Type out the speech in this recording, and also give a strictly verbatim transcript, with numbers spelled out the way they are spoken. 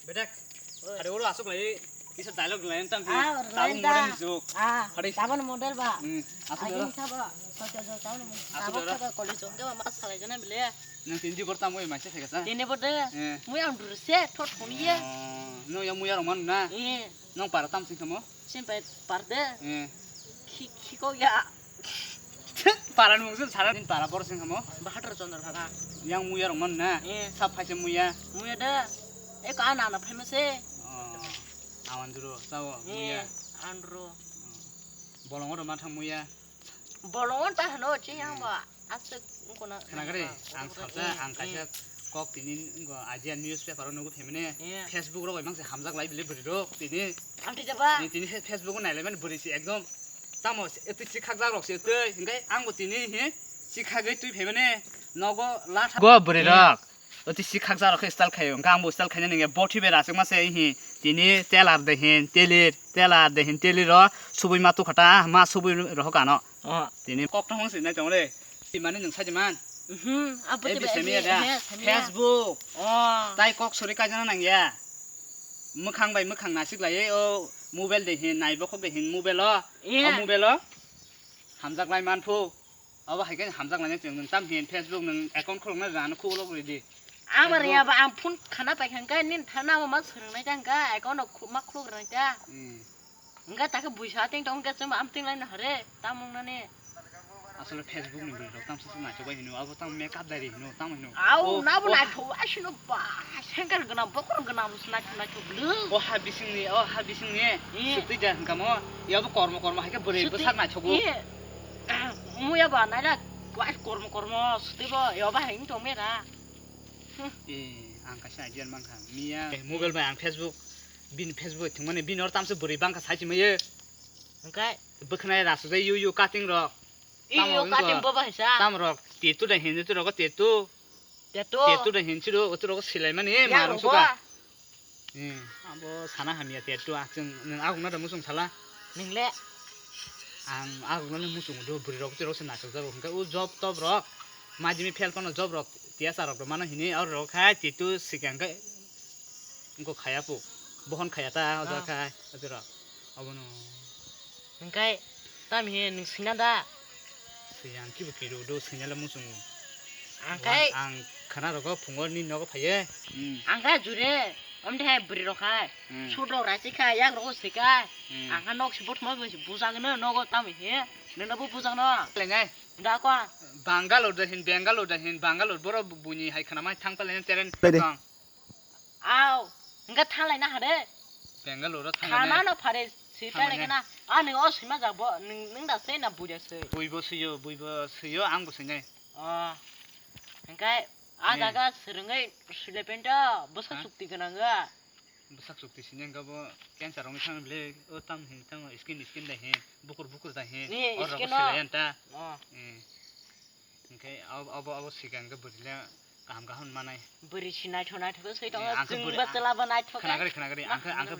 Bedak. Oi. Hari oro asuk lai. Kisa dialogue lai tam. Ah, tabuk lai modern ta. Juk. Ah, hari tabuk model ba. Hmm, asuk. Agin dara. Sabo. Soto jo tabuk model. Asuk tabuk dara. Sabo college jong ke ma salai jana bile. Nang tini bor tam oi maise thega sa. Tini bor de. Eh. Mui ang dur se thot phone ye. Oh, no ya mui arong man na. Eh. Nang para tam sing kamo. Simpai parde. Eh. Khi-, khiko ya. Para nung sung sara din para bor sing kamo. Bahadur Chandra Phaga. Yang muya rong man na. Eh. Sap phaise muya. Muya da. Eko ana na phaima se. Oh. Awan duro sao muya. Eh, andro. Bolong oro mathang muya. Bolong ta hano chi yang ba. Asuk ungkona. Khna gari, ang salsa, ang kaisa kok tini ungko ajia newspaper o nugo themene. Iya. Facebook rok bai mangse hamjak lai bile bwrwi rok tini. Ang tijaba. Ni tini he-, Facebook o nai lai mani bwrwi si ekdom. Tamo se, etwi si khakjak rok se etwi. Hingke ang bo tini he si khagwi twi phemene nogo latha. Go bwrwi rok. Oti si khakjak rok khe style khaio. Hingke ang bo style khaina nangya botwi bai rasuk ma se he. Tini telar de hin telir, telar de hin telir ro subui ma tukhata ma subui rohok ano. Oh. Tini kok tong se nai tong le. Twi mani nwng sajiman. Mhm, abo eh, twi bisemi bai, ya da. Eh, semi ya. Facebook. Oh. Tai kok suri kaijana nangya. Mwkhang bai mwkhang nasik lai o mobile de hin nai bokhok de hin mobile o. Eh. O mobile o. Hamjak lai man phu. Abo hai khe hamjak lai nang nwng tam hin Facebook nwng account khuluk na rano khuluk ridi. Amar Facebook. Ya ba ang phone khana pai khang kai nin thana ma swrwng nai ta hwnkha account no khu-, ma khuluk rwng nai ta. Hmm. Hingke takhe buisa ting tong hingke chwng am ting lai no hare tamung nani. Asole Facebook ni bwrwi rok tamsa se naichok bai hino abo tamo makeup dai ri hino tamo hino. Au, oh, nabo oh, naithok asino ba sengkar gwnang bokhorok gwnang se naithok naithok bwlwk. O ha bising ni o ha bising ni. Eh. Sutwi ja hingka mo yabo kormo kormo hai khe bwrwi sutwi bwsak naithogo. Eh. Muya ba naira kwai kormo kormo sutwi bo yaba hai wng tong mera. Hmm. Eh, ang kaisa idea mankha miya. Eh, mobile bai ang Facebook. Bini Facebook thwngmani bini or tamse bwrwi bangkha sai chimaya. Hwnkhe? Bwkhwnai rasujai yu yu cutting rok. Yu yu cutting bo bai sa. Tam rok tetu da hindu tu rogo tetu. Tetu. Tetu da hindu tu rogo silai mani ma rong suka. Hmm, abo sana hamya tetu akchung nang agungna da musung sala. Ningle. Ang agungna musung do bwrwi rok tu rok se nasuk jago hwnkhe u job top rok. Majimi fel pano job rok tiya sa rok do mano hini or rok khai tetu sikang kai. Wngkha khaya po. Bohon khaya ta, oja khai, oja rok. Abono. Hingkai, tam he nwng swina da? Swya, ang kibo kiro do, swina le muchungo. Ang khai. Ang khana rogo phungo ni nogo phaye. Hmm. Ang khai jure, omde hai bwrwi rok khai. Hmm. Sut rok raisi khai, yak rogo swi khai. Hmm. Ang khai nok si bot ma bujak no nogo tam he. Nona bo bujak no. Lengai. Da kwa. Bangalore da hin, Bangalore da hin, Bangalore boro bu-, buni hai khana mai thang pale teren. Pede. Tong. Aw, hingke thanglai na hade. Bangalore o thanglai na. Khama no phare si thanglai na. Ani o sima jabo, nung, nung da se na buja se. Buibo siyo, buibo siyo, ang bo sinai. Oh, hingke a jaga swrwngwi sule penta bwsak chukti gwnang ga. Bwsak chukti sinai hingke bo cancer rok thang le, o tam hin, tam skin, skin da hin, bukur, bukur da hin. Ni skin o. Oro bo silai anta. Oh. Eh. Hingke abo, abo, abo sikang ke bwrwi le kaham kaham manai. Bwrwi si naithok naithok se tongo, eh, ang khe chwng bwrwi, bo chwla bo naithok. Khna gari, khna gari, ang khe, ang khe